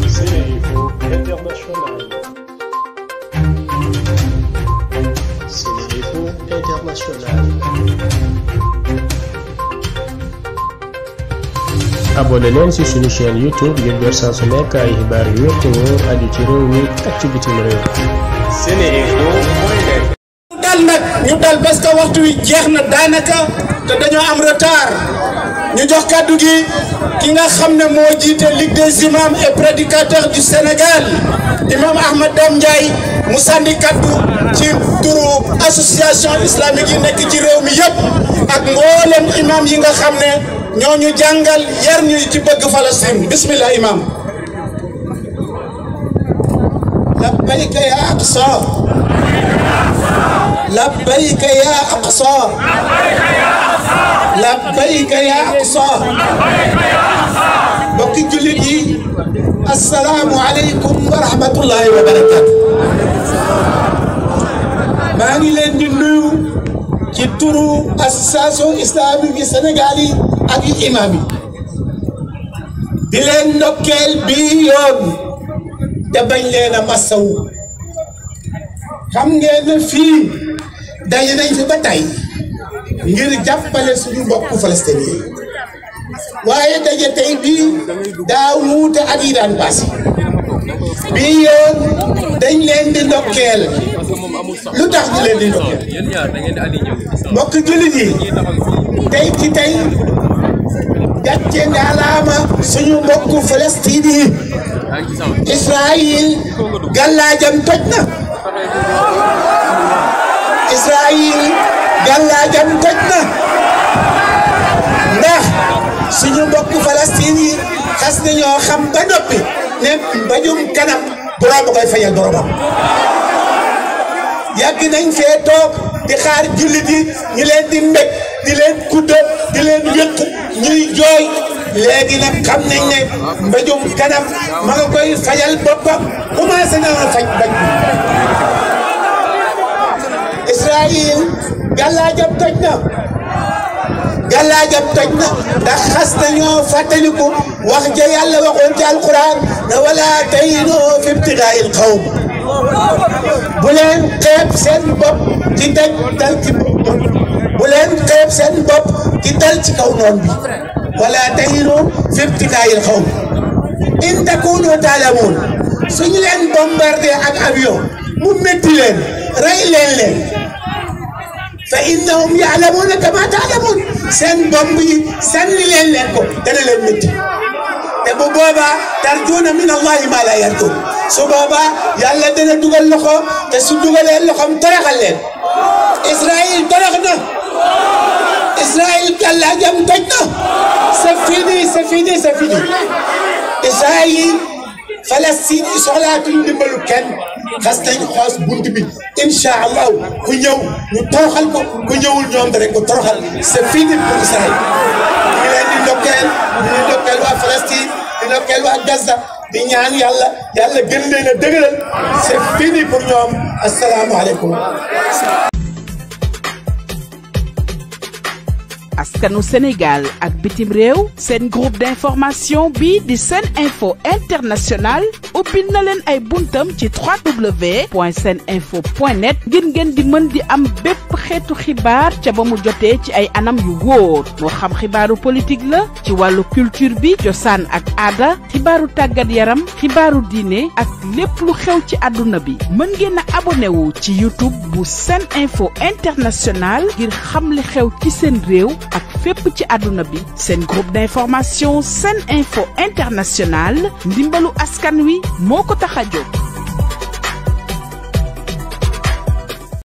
Sénéinfo International. Sénéinfo International. abonné leen ci suñu chaîne YouTube ngir jot saa su nekk ay xibaar yu wér te wóor aju ci réew mi ak ci bitim réew. Sénéinfo.net. ñu dal parce que waxtu wi jeex na daanaka te dañoo am retard ñu jox kàddu gi ki nga xam ne moo jiite Ligue des imams et prédicateurs du Sénégal imam Ahmed Dame Ndiaye mu sànni kàddu ci turu association islamique yi nekk ci réew mi yëpp ak mboolem imam yi nga xam ne ñoo ñu jàngal yar ñu ci bëgg Palestine bismillah imam. labbayka ya aqsa labbayka ya aqsa labbayka ya aqsa mbokki jullit yi assalaamu aleykum wa rahmatullahi wa barakatu maa ngi leen di nuyu ci turu association islamique yi Sénégal yi ak yu imam yi di leen ndokkeel bi yoon te bañ leen a masawu xam ngeen ne fii daje nañ fi ba tey ngir jàppale suñu mbokku palestinien waaye daje tey bii daa wuute ak yi daan passé bii yoon dañ leen di ndokkeel lu tax ñu leen di ndokkeel mbokk jullit yi tey ci tey gàcce ngaalaama suñu mbokku Palestine yi Israël gàllaajam toj na Israël gàllaajam toj na ndax suñu mbokku Palestine yi xas nañoo xam ba noppi ne mbajum kanam borom ba koy fayal boromam yàgg nañ fee toog di xaar jullit yi ñu leen di mbég di leen kudde di leen wéq ñuy jooy léegi nag xam nañ ne mbajum kanam ma nga koy fajal boppam commencé na faj bañ Israël gàllaajam toj na ndax xas nañoo fàttaliku wax ja yàlla waxoon ci alquran ne wala tahinu fi ibtigaa'il qawm bu leen xeeb seen bopp ci dal ci bu leen xeeb seen bopp ci dal ci kaw noon bi wala tahinu fi ibtigaa'il qawm in takunu ta'lamun suñu leen bombardé ak avion mu métti leen rey leen fa innahum ya'lamuna kama ta'lamun seen bomb yi sànni leen ko dana leen métti te bu boobaa tarjuuna min allahi ma la yarjuun su boobaa yàlla dana dugal loxo te su dugalee loxoom toroxal leen Israël torox na Israël gàllaajam toj na c'est fini Israël Palestine yi soxlaatuñ ndimbalu kenn xas nañ xoos bunt bi incha allah ku ñëw ñu toroxal ko ku ñëwul ñoom danañ ko toroxal c'est fini pour Israël ñu ngi leen di ndokkeel waa Palestine di ndokkeel waa Gaza di ñaan yàlla gën leen a dëgëral c'est fini pour ñoom asalaamaaleykum. askanu Sénégal ak bitim réew seen groupe d'information bi di Sénéinfo International ubbil na leen ay buntam ci www.seninfo.net ngir ngeen di mën di am bépp xeetu xibaar ca ba mu jotee ci ay anam yu wóor moo xam xibaaru politique la ci wàllu culture bi cosaan ak aada xibaaru tàggat yaram xibaaru diine ak lépp lu xew ci àdduna bi mën ngeen a abonné wu ci YouTube bu Sénéinfo International ngir xam li xew ci seen réew ak fépp ci àdduna bi seen groupe d'information Sénéinfo International ndimbalu askan wi moo ko tax a jóg